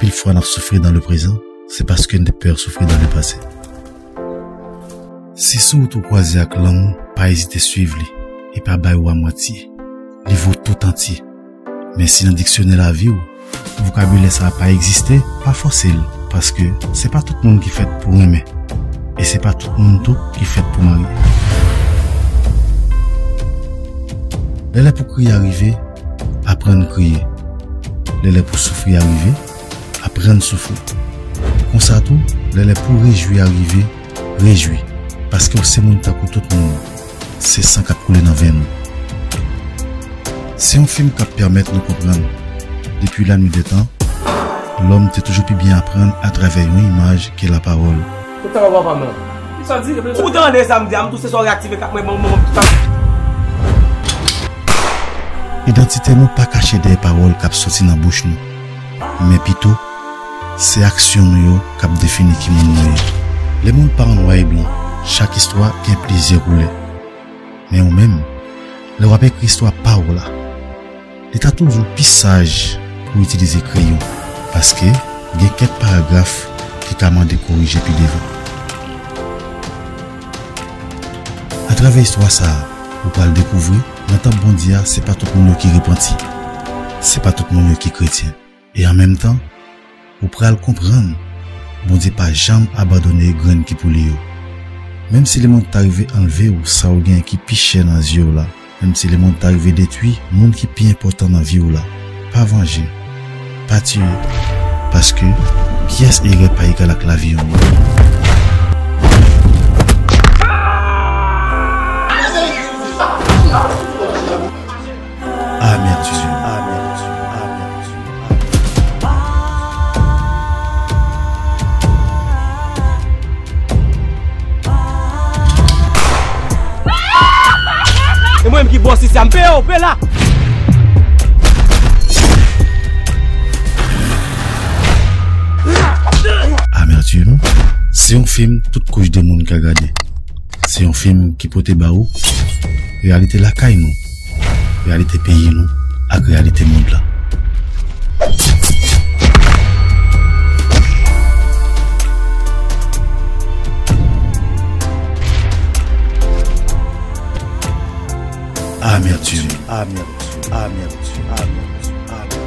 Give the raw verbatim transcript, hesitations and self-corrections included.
Anpil fwa n ap soufri dans le présent, se paske n te pè soufri dans le passé. Si sou wout ou kwaze ak lanmou, pa ezite swiv li e pa bay ou amwatye. Li vo tout antye. Men si nan diksyonè lavi w, vokabilè sa a pa egziste, pa fòse l, paske se pa tout moun ki fèt pou renmen, e se pa tout moun tou ki fèt pou marye. Lè lè pou kriye a rive, aprann kriye. Lè lè pou soufri a rive, aprann soufri. Konsa tou, lè lè pou rejwi a rive, rejwi, paske w se moun tankou tout moun. Se san k ap koule nan venn ou. Se yon fim k ap pèmèt nou konprann, depi lannuit dè tan, lòm te toujou pi byen aprann atravè yon imaj ke lapawòl. Ou ta wè papa m nan. Ou tande sa m di a, m tou se sa w reyaktive kat mwen, bon, bon, bon. Idantite nou pa kache dèyè pawòl k ap soti nan bouch nou, men pito, se aksyon nou yo k ap defini ki moun nou ye. Lemonn pa an nwa e blan, chak istwa gen plizyè koulè. Men ou menm, lè w ap ekri istwa pa w la, li ta toujou pi saj pou w itilize kreyon, paske gen kèk paragraf ki ka mande korije pi devan. Atravè istwa sa a, ou pral dekouvri, nan tanp Bondye a, se pa tout moun yo ki repanti. Se pa tout moun yo ki kretyen. E an menm tan, ou pral konprann, Bondye pa janm abandone grenn ki pou li yo. Menm si lemonn ta rive anlve w sa w gen ki pi chè nan zye w la, menm si lemonn ta rive detwi moun ki pi enpòtan nan vi w la, pa vanje, pa tiye, paske pyès erè pa egal ak lavi yon moun. Amertim. Amertim. Amertim. E mwen menm ki bòs isi a, m peye w, peye la. Amertim, se yon fim tout kouch de moun ka gade. Se yon fim ki pote ba ou reyalite lakay nou, reyalite peyi nou, ak reyalite mond la. Amertim. Amertim. Amertim. Amertim. Amertim.